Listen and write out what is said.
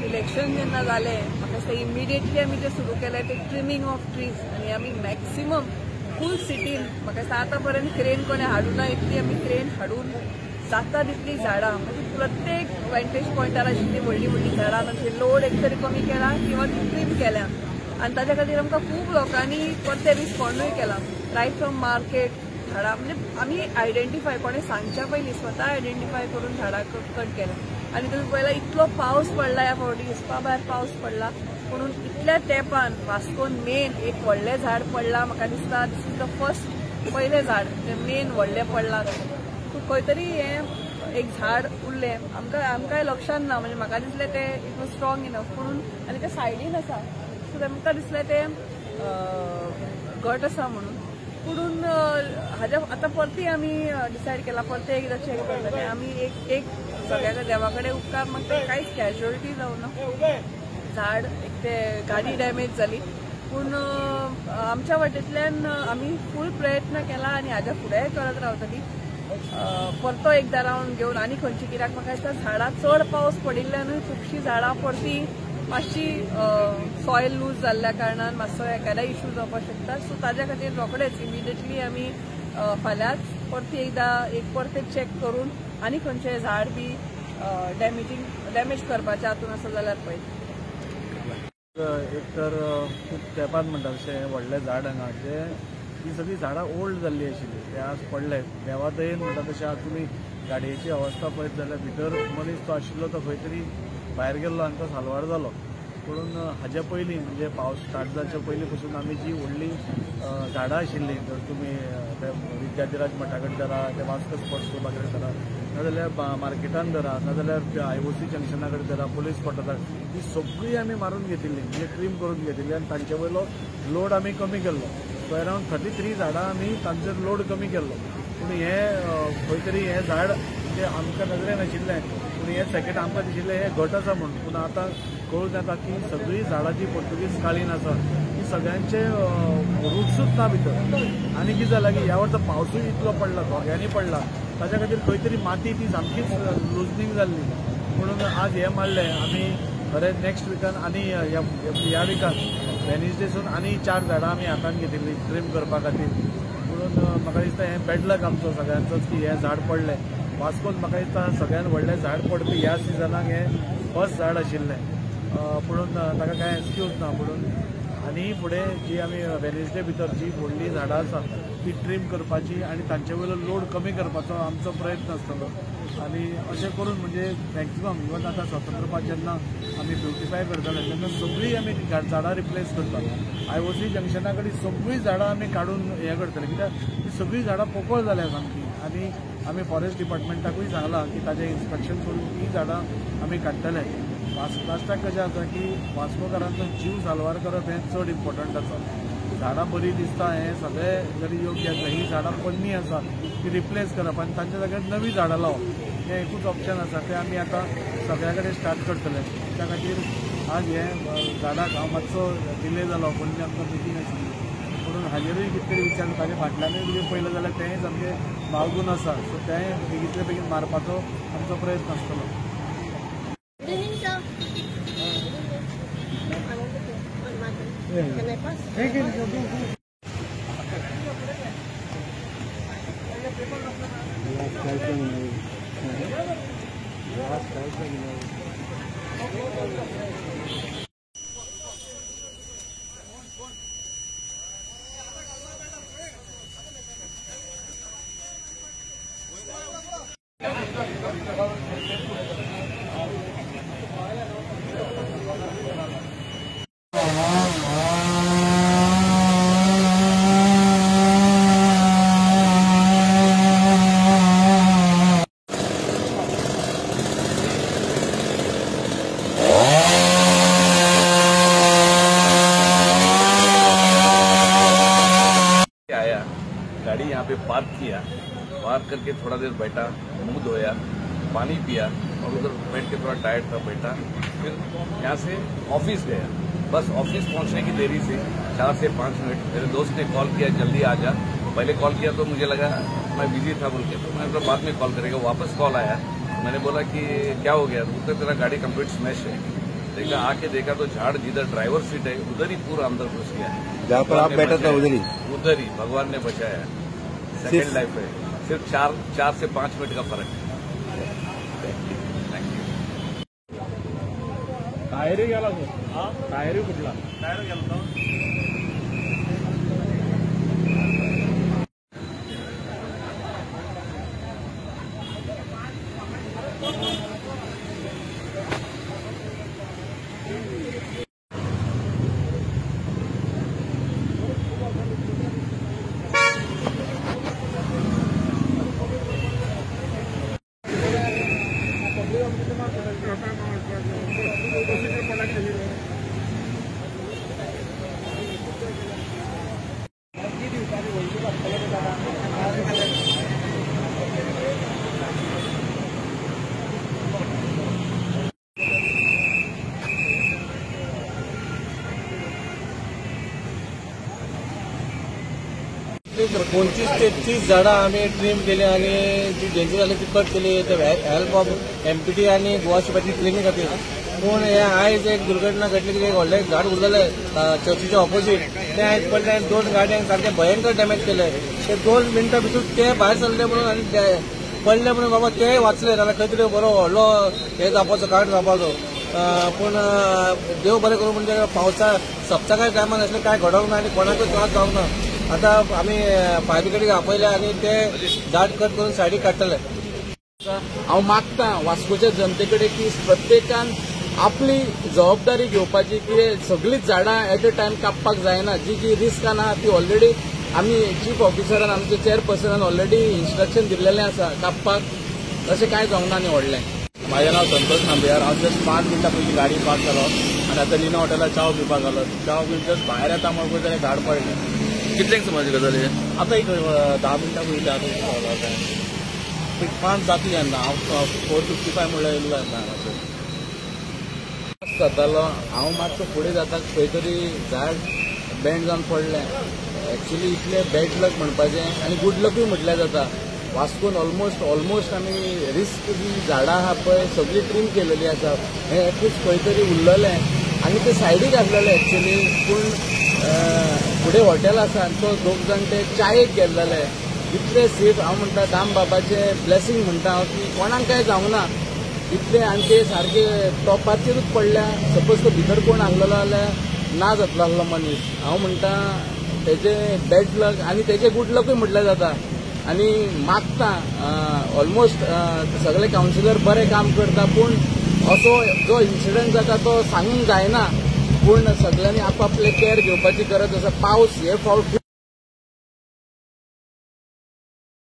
Election जेन्ना जालें म्हाका दिसता इमिडिएटली आमी जें सुरू केलें तें ट्रिमींग ऑफ ट्रीज आनी आमी मॅक्सिमम फूल सिटीन म्हाका दिसता आतां पर्यंत क्रेन कोणें हाडूं ना इतली आमी क्रेन हाडून जाता तितलीं झाडां म्हणजे प्रत्येक वेंटेज पॉयंटार आशिल्लीं व्हडलीं व्हडलीं झाडां तांचे लोड एक तरी कमी केला किंवा ती ट्रीम केल्या आनी ताच्या खातीर आमकां खूब लोकांनी परते रिस्पॉन्डूय केला. रायट फ्रॉम मार्केट झाडां म्हणजे आमी आयडेंटिफाय कोणें सांगच्या पयलीं स्वता आयडेंटिफाय करून झाडां कट केल्या. आनी तुमी पळयला इतलो पावस पडला ह्या फावटी हिसपा भायर पावस पडला म्हणून इतल्या तेंपान वास्कोन मेन एक व्हडलें झाड पडलां. म्हाका दिसता this is the first पयलें झाड तें मेन व्हडलें पडलां. खंय तरी हें एक झाड उरलें आमकां आमकांय लक्षान ना म्हणजे म्हाका दिसलें तें it was strong enough म्हणून आनी तें सायडीन आसा सो आमकां दिसलें तें घट आसा म्हणून. पुणून हाज्या आतां परती आमी डिसायड केला परते एकदां चॅक करतले आमी एक एक सगळ्या देवा कडेन उपकार मागता कांयच कॅज्युअलिटी जावना. झाड एक ते गाडी डॅमेज जाली पूण आमच्या वाटेंतल्यान आमी फूल प्रयत्न केला आनी हाज्या फुडेंय करत रावतली. परतो एकदां रावंड घेवन आनी खंयची कित्याक म्हाका दिसता झाडां चड पावस पडिल्ल्यानूय खुबशीं झाडां परती मातशी सॉयल लूज जाल्ल्या कारणान मातसो एकादा इशू जावपाक शकता. सो ताज्या खातीर रोखडेच इमिडिएटली आमी फाल्यांच परती एकदां एक परते चॅक करून आनी खंयचें झाड बी डॅमेज करपाचें हातून आसा जाल्यार पळयता. एक तर खूब तेंपान म्हणटा तशें व्हडलें झाड हांगा जें ही सगळीं झाडां ओल्ड जाल्लीं आशिल्लीं ते आज पडले. देवा दयेन म्हणटा तशें आज तुमी गाडयेची अवस्था पळयत जाल्यार भितर मनीस तो आशिल्लो तो खंय तरी भायर गेल्लो आनी तो साल्वार जालो. पुणून हाज्या पयलीं म्हणजे पावस स्टार्ट जावच्या पयलीं पसून आमी जी व्हडलीं झाडां आशिल्लीं जर तुमी ते विद्याधिराज मठा कडेन धरा, ते वास्को स्पोर्ट्स क्लबा कडेन धरा, नाजाल्यार मार्केटान धरा, नाजाल्यार आयओसी जंक्शना कडेन धरा, पुलीस क्वॉर्टर्सा, ही सगळीं आमी मारून घेतिल्ली म्हणजे ट्रीम करून घेतिल्ली आनी तांचे वयलो लोड आमी कमी केल्लो. सो अरावंड 33 झाडां आमी तांचेर लोड कमी केल्लो. पूण हें खंय तरी हें झाड म्हणजे आमकां नदरेन आशिल्लें पूण हें सेकेंड आमकां दिशिल्लें हें घट आसा म्हणून. पूण आतां कळून येता की सगळीं झाडां जी पोर्तुगीज काळीन आसा ती सगळ्यांचे रुट्सूच ना भितर. आनी कितें जालां की ह्या वर्सा पावसूय इतलो पडला, घोग्यांनी पडला, ताच्या खातीर खंय तरी माती ती सामकीच लुजनींग जाल्ली. म्हणून आज हें मारलें आमी खरें नेक्स्ट विकान आनी ह्या विकान वेनसडेसून आनी 4 झाडां आमी हातान घेतिल्लीं ट्रीम करपा खातीर. म्हणून म्हाका दिसता हें बॅड लक आमचो सगळ्यांचोच की हें झाड पडलें. वास्कोन म्हाका दिसता सगळ्यान व्हडलें झाड पडपी ह्या सिजनाक हें फर्स्ट झाड आशिल्लें. पुणून ताका कांय एक्सक्यूज ना. म्हणून आनी फुडें जी आमी वेनसडे भितर जी व्हडलीं झाडां आसा ती ट्रीम करपाची आनी तांचे वयलो लोड कमी करपाचो आमचो प्रयत्न आसतलो. आनी अशें करून म्हणजे मॅक्सिमम इवन आतां स्वतंत्रपाक जेन्ना आमी ब्युटिफाय करताले तेन्ना सगळीं आमी झाडां रिप्लेस करतात. आयओसी जंक्शना कडेन सगळीं झाडां आमी काडून हें करतले कित्याक ती सगळीं झाडां पोकळ जाल्या सामकी. आनी आमी फॉरेस्ट डिपार्टमेंटाकूय सांगलां की ताजें इन्स्पेक्शन करून ती झाडां आमी काडटले. लास्टाक कशें आसा की वास्कोकारांचो जीव साल्वार करप हें चड इम्पोर्टंट आसा. झाडां बरीं दिसता हें सगळें जरी योग्य आसा, ही झाडां पोन्नी आसा ती रिप्लेस करप आनी तांच्या जाग्यार नवीं झाडां लावप हें एकूच ऑप्शन आसा. तें आमी आतां सगळ्या कडेन स्टार्ट करतले. त्या खातीर आज हें झाडाक हांव मातसो डिले जालो, पणजे आमकां मिटींग आशिल्ली म्हणून हाजेरूय कितें तरी विचार ताजे फाटल्यानूय तुवें पळयलें जाल्यार तेंय सामकें मागून आसा. सो तेंय बेगींतले बेगीन मारपाचो आमचो प्रयत्न आसतलो. Can I pass? गाड़ी यहाँ पे पार्क किया, पार्क करके थोड़ा देर बैठा, मुंह धोया, पानी पिया और उधर बैठ के थोड़ा टायर्ड था, बैठा, फिर यहाँ से ऑफिस गया। बस ऑफिस पहुँचने की देरी से 4 से 5 मिनट मेरे दोस्त ने कॉल किया, जल्दी आ जा। पहले कॉल किया तो मुझे लगा मैं बिजी था बोल के, तो मैंने बोला बाद में कॉल करेगा। वापस कॉल आया, मैंने बोला कि क्या हो गया, बोलते तेरा गाड़ी कंप्लीट स्मैश है। देखा, आके देखा तो झाड़ जिधर ड्राइवर सीट है उधर ही पूरा अंदर घुस गया है। जहाँ पर आप बैठा था उधर ही भगवान ने बचाया। सेकंड लाइफ है, सिर्फ 4 से 5 मिनट का फर्क है। Thank you. टायरी गेला तो, टायरी कुठला टायर गेला. पंचवीस ते 30 झाडां आमी ट्रीम केली आनी जी डेंजर जाली ती कट केली हेल्प ऑफ एमपीटी आनी गोवा शिपाची क्लिनींग खातीर. पूण हे आयज एक दुर्घटना घडली की एक व्हडलें झाड उरलेलें चर्चीच्या ऑपोजीट, तें आयज पडलें आनी 2 गाडयांक सारकें भयंकर डॅमेज केलें. ते 2 मिनटां भितर ते भायर सरले म्हणून आनी पडले म्हणून बाबा ते वाचले, नाल्यार खंय तरी बरो व्हडलो हे जावपाचो कांड जावपाचो. पूण देव बरें करूं म्हणजे पावसा सप्तका टायमान असलें कांय घडोवंक ना आनी कोणाकूय त्रास जावंक ना. आता आमी फायर ब्रिगेडीक आपयले आनी ते झाड कट करून सायडीक काडटले. हांव मागता वास्कोच्या जनते कडेन की प्रत्येकान आपली जबाबदारी घेवपाची की सगळीच झाडां एट अ टायम कापपाक जायना. जी जी रिस्क आहा ती ऑलरेडी आमी चीफ ऑफिसरान आमचे चेअरपर्सनान ऑलरेडी इन्स्ट्रक्शन दिल्लेलें आसा कापपाक, अशें कांय जावंक ना आनी व्हडलें. म्हाजें नांव संतोष नांबियार. हांव जस्ट 5 मिनटां पयलीं गाडी पास जालो आनी आतां लिना हॉटेलार च्याव पिवपाक घालो. च्याव पिवन जस्ट भायर येता म्हणून जाल्यार झाड पडलें. कितल्यांक सुमार गजाल हे? आतां एक 10 मिनटां पयलीं आतां 5 जातली जेन्ना हांव 4:55 म्हणल्यार येयल्लो जेन्ना हांगासर जातालो. हांव मातसो फुडें जाता खंय तरी झाड बेंड जावन पडलें. एक्चुली इतलें बॅड लक म्हणपाचें आनी गूड लकूय म्हटल्यार जाता. वास्कोन ऑलमोस्ट आमी रिस्क जी झाडां आहा पळय सगळी ट्रीम केलेली आसा. हें एकूच खंय तरी उरलेलें आनी तें सायडीक आसलेलें एक्चुली. पूण फुडें हॉटेल आसा आनी तो दोग जाण ते चायेक गेल्लेले. इतले सेफ हांव म्हणटा दाम बाबाचें ब्लेसींग म्हणटा हांव की कोणाक कांय जावंक ना इतले. आनी ते सारके टॉपाचेरूच पडल्या. सपोज तो भितर कोण आसलेलो जाल्यार ना जातलो आसलो मनीस. हांव म्हणटा तेजे बॅड लक आनी तेजे गूड लकूय म्हटल्यार जाता. आनी मागता ऑलमोस्ट सगळे कावन्सिलर बरें काम करता, पूण असो जो इन्सिडंट जाता तो सांगूंक जायना. पूण सगळ्यांनी आपापले केअर घेवपाची गरज आसा. पावस हे फावट